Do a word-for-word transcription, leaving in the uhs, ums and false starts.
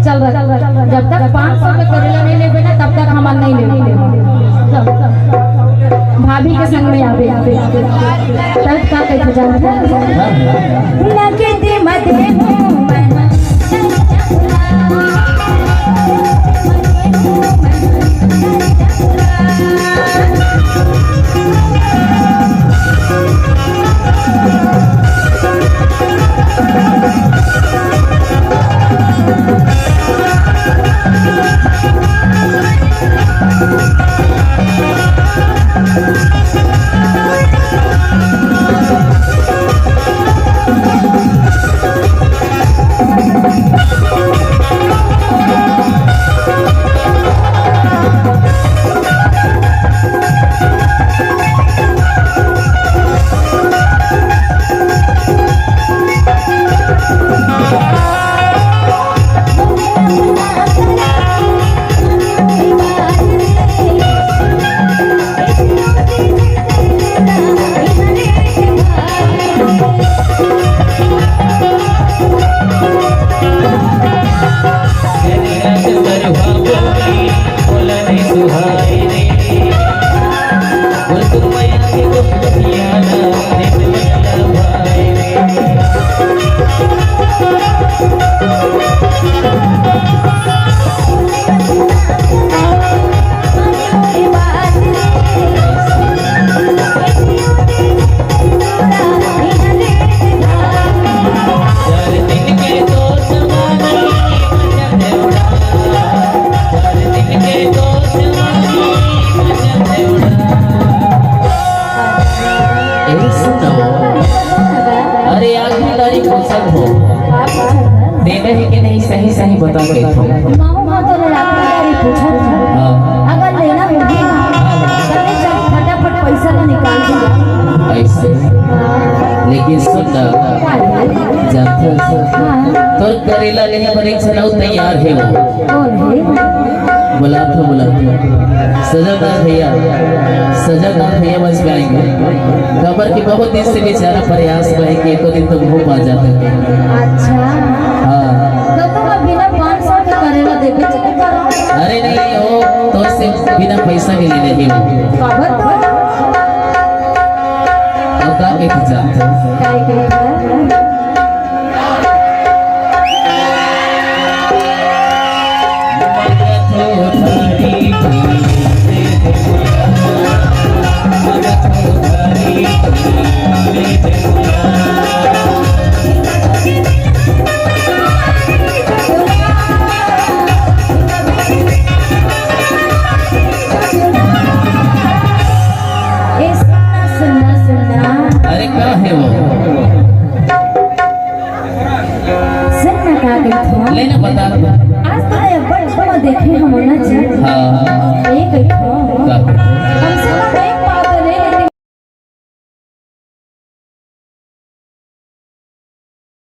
चल रहा, चल रहा, चल रहा। जब तक पाँच सौ के करेला नहीं लेबे ना, तब तक हमन नहीं लेबे। चल, चल। भाभी के संग में आबे, आबे, आबे। तब का कहे जानत हस? ना के दे मत दे मुंह में। ए, सुन ना। अरे, आखिरी बारी पूछत हों। देना हे कि नहीं, सही सही बता के तो। महू हा तो आखिरी बारी पूछत हों। हाँ। अगर लेना होही, तब ले चल, फटाफट पैसा ला निकाल दे। ऐसे? हाँ। लेकिन सुन ना, का रे? जानत हस? हाँ। तोर करेला लेहे बर एक झन अउ तैयार हे वो। कौन हे? बुलात हों, बुलात हों। सजलनाथ भैया, सजलनाथ भैया बस गाएंगे। काबर कि बहुत दिन से बेचारा प्रयास में हे कि एको दिन तो मुंह पा जाते। अच्छा। हाँ। तो तुम बिना पाँच सौ के करेला देबे चले करो। अरे नहीं, वो तोर से बिना पैसा के ले लेही वो। काबर तो? अब का कहे जानत हस? काय कहे? ए, सुन ना, सुन ना, सुन ना। अरे, का हे वो? सुन ना, का कहिथों? ले ना, बता। आज तो मैं अब्बड़ अब्बड़ देखे हंव ना जी। हाँ। ए कहिथों। का? कम से कम एक